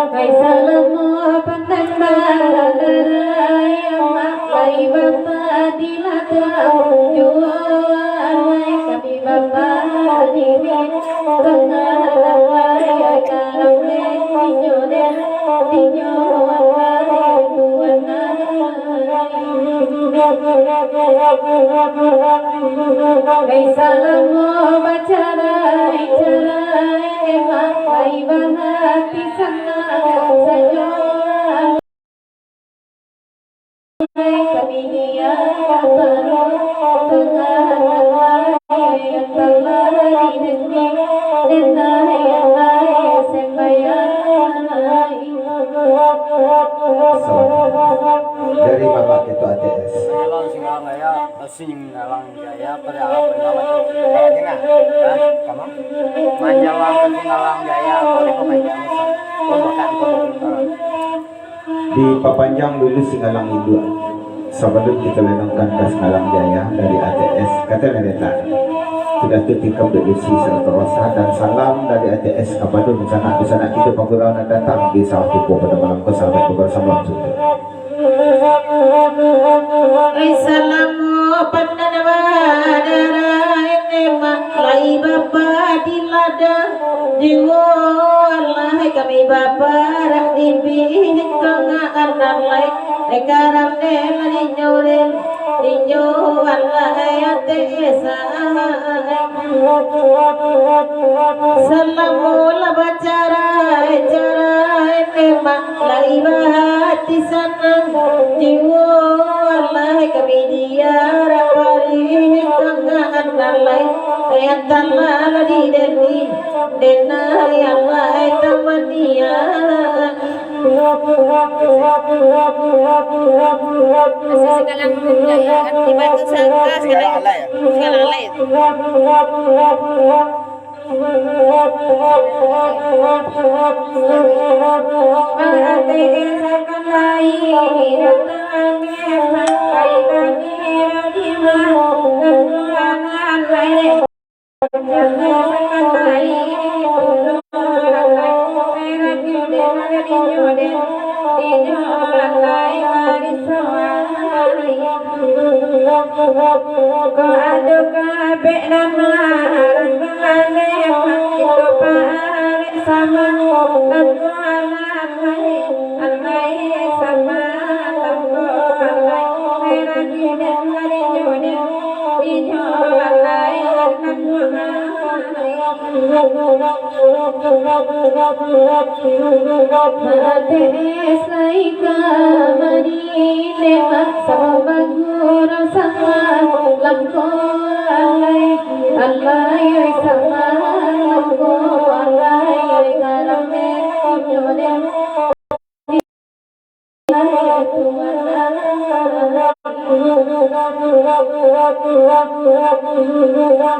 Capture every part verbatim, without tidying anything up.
Baik salamo pandang badarai, amak lai bapa di ladang juo, alai kami bapa di tangah lai, karam den inyo den, inyo alai tuan. Gai salamo bacarai-carai, emak lai bahati sanang sajo. Kami dia baru tengah malam, yang telah didengki, dan yang lain sembahyang. Dari Bapak Ketua A T S. Singgalang Jaya, Singgalang Jaya, pada apa nama tu? Hah? Kamu? Manjalang ke Singgalang Jaya, apa di Papanjang? Pembukaan, pembukaan. Dipapanjang dulu Singgalang Induak. Sabalun kito lalangkan ka Singgalang Jaya dari A T S, kato nan datang. Sudah tu tikam dek bisi sarato rasa dan salam dari A T S kapado dunsanak-dunsanak kito pagurau nan datang di sawah tubuah pado malam ko, sahabat pagurau salam suntuk. Gai salamo pandang badarai, emak lai bapa di ladang juo, alai kami baparak di bintang alai, karam den inyo den, inyo alai A T S. Salamo lah bacarai-carai, emak lai bahati sanang jiwa, alai kami diarak parih tangah alai, yang tanah lah di deni, denai alai tamania. Asa sagala pun jaya, di batu sangka, sagala, sagala alai. Ko ado kabek nan marang, alai itu parek sama, tantu alai, alai sama, tantu alai, meragi dan lari jodoh, ijo alai, tantu alai. Maaf, lai kamari, demak sabagurau sama langko alai, alai sama langko alai, karame inyo den.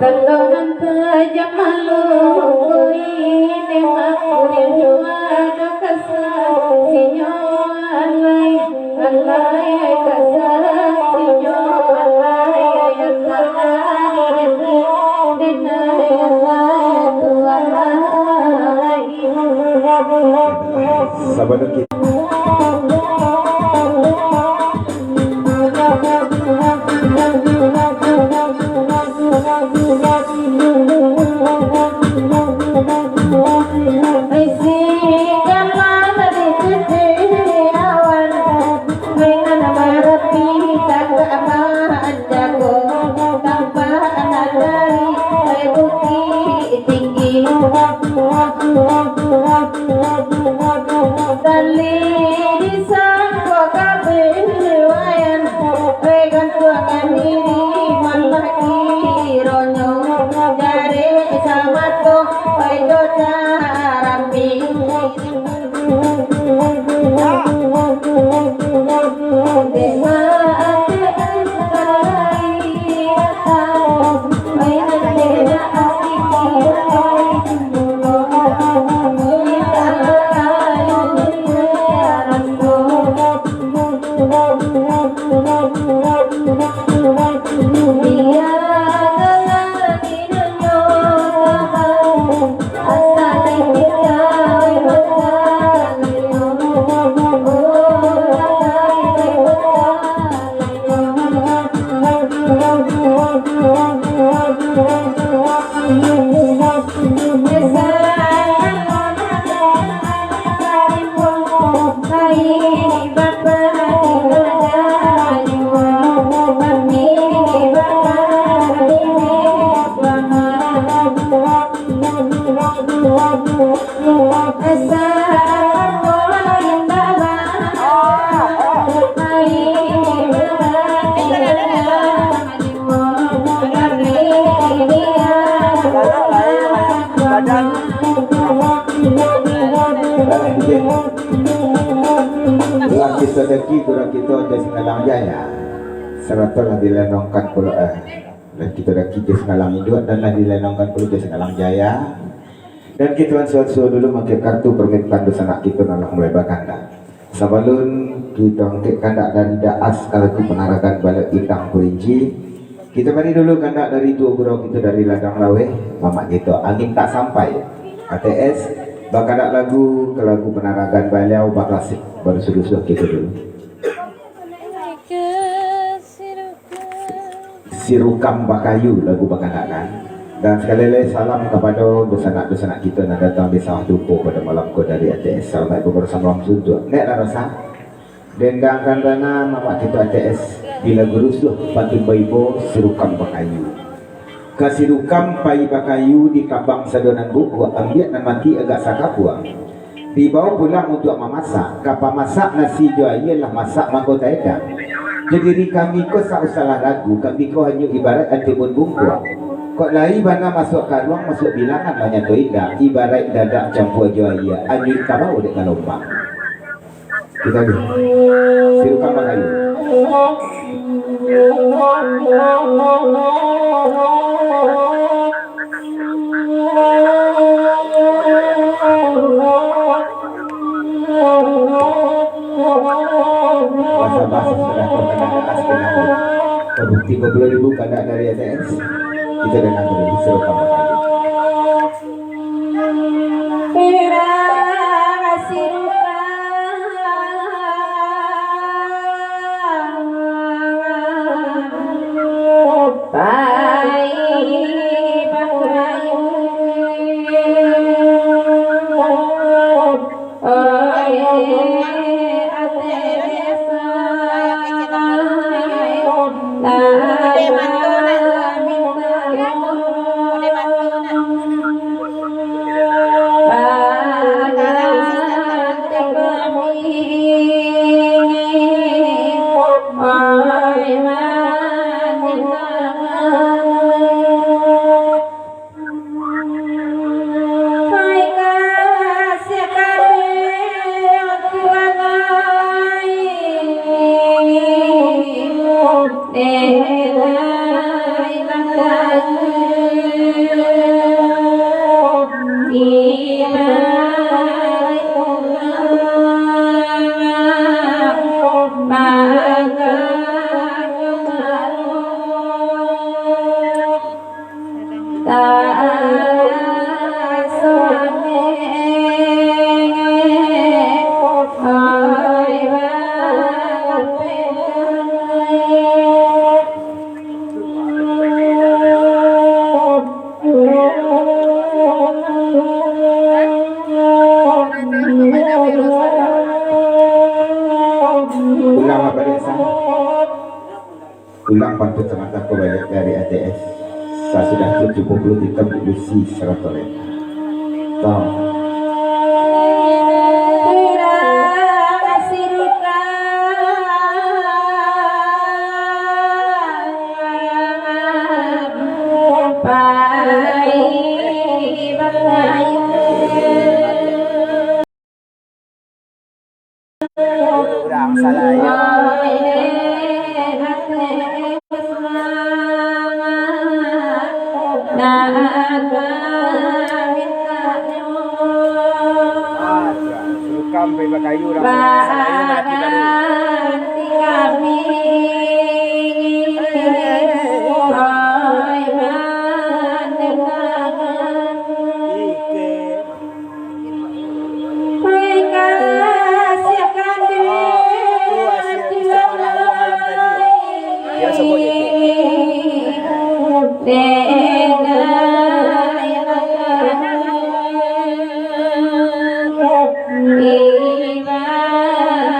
Tando nan tajam malu, koi demak, urian jua do kasa, sinyo alai, alai kasa, sinyo alai, yang tanah di deni, denai alai, tu alai. Sabalun kito Tinggi. Tali disangko kabeh wayan, bagantuangan diri malah kironyo, jarek samato, pai jo carambing. Lah kito daki guru kito Jo Singgalang Jaya, sarato lah dilenongkan pulo, eh, lah kito daki Jo Singgalang Induak, dan lah dilenongkan pulo Jo Singgalang Jaya. Dan kito ansuo-ansuo dulu maangkek kartu parmintaan dunsanak kito nan lah mulai bakandak. Sabalun kito angkek kandak dari Daas kalagu Panaragan Baliau Indang Kurinci, kito bari dulu kandak dari duo gurau kito dari Ladang Laweh, mamak kito Angin Tak Sampai, A T S, bakandak lagu, kalagu Panaragan Baliau baklasik, barusuah-rusuah kito dulu. Sirukam Bakayu lagu bakandak kan. Dan sakali lai salam kapado dunsanak-dunsanak kito nan datang di Sawah Dumpo pado malam ko dari A T S. Salamaik babarasa malam suntuak. Nek lah rasa, dendangkan bana mamak kito A T S di lagu rusuah pantun baibo Sirukam Bakayu. Ka Sirukam pai bakayu, dikabang sado nan bukuak, ambiak nan mati agak sakabua. Dibao pulang untuak mamasak, ka pamasak nasi jo aia lah masak mangko taedak. Jo diri kami ko sak usahlah ragu, kami ko hanyo ibaraik antimun bungkuak. Kok lai bana masuak karuang, masuak bilangan lah nyato indak, ibaraik dadak campua jo aia, anyuik tabao dek galombang. Kito ambiak. Sirukam Bakayu. Basa-basi sudah kau kena atas kenapa. Tigo puluh ribu kandak dari A T S. Kito dendang dulu, Sirukam Bakayu. Ulang, Abah Desa. Ulang pantun samantang ko baliak dari A T S. Sasudah tu cubo pulo tikam di bisi sarato leta. Tong. Urang salah yo. Ah, Sirukam pai bakayu, urang salah, salah yo barati baru. Ike.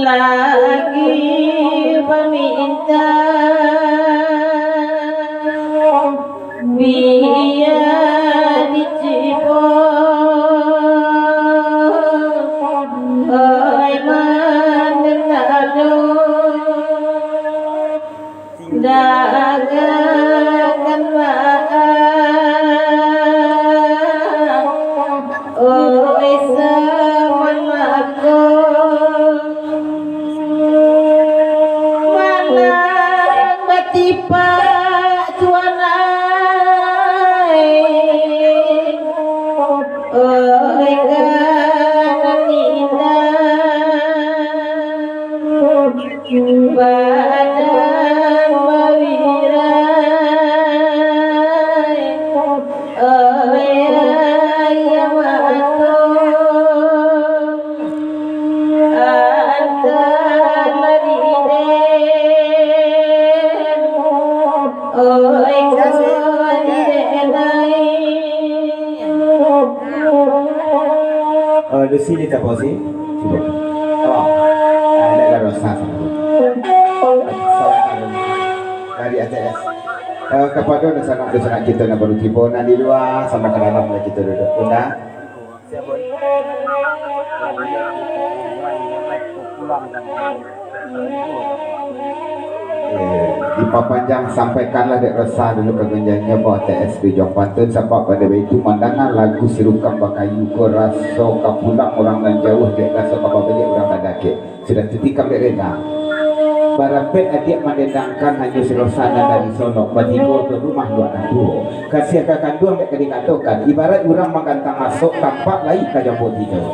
Lagi baminta, bia dicibo, oi mandanga. Dagangkan maaf, oi saman mako. Manang batipak tuan ai, oi ganan indah. Badan bawirai, oi ayam mato, antalah diden, oi kau diden ai. Oh, di sini tak, Bos, sih? Cuba. Oh. Ah, ada, ada, sah, sah. Salam dari A T S. Eh, kapado dunsanak-dunsanak kito nan baru tibo, nan di lua, samo ka dalam lah kito duduak. Bunda. Eh, dipapanjang, sampaikanlah dek resah dulu ka gunjang nyo, baok A T S tujuah pantun, sabab pado baitu mandanga lagu Sirukam Bakayu ko, raso ka pulang urang nan jauah, dek raso ka babaliak urang nan dakek. Sudah tu tikam dek reda. Barapek adiak mandendangkan, hanyo si resah nan dari Solok, batibo tu rumah luak nan tuo. Kasiah ka kanduang dek ka dikatokan, ibarat urang manggantang asok, tampak lai ka jambo tido.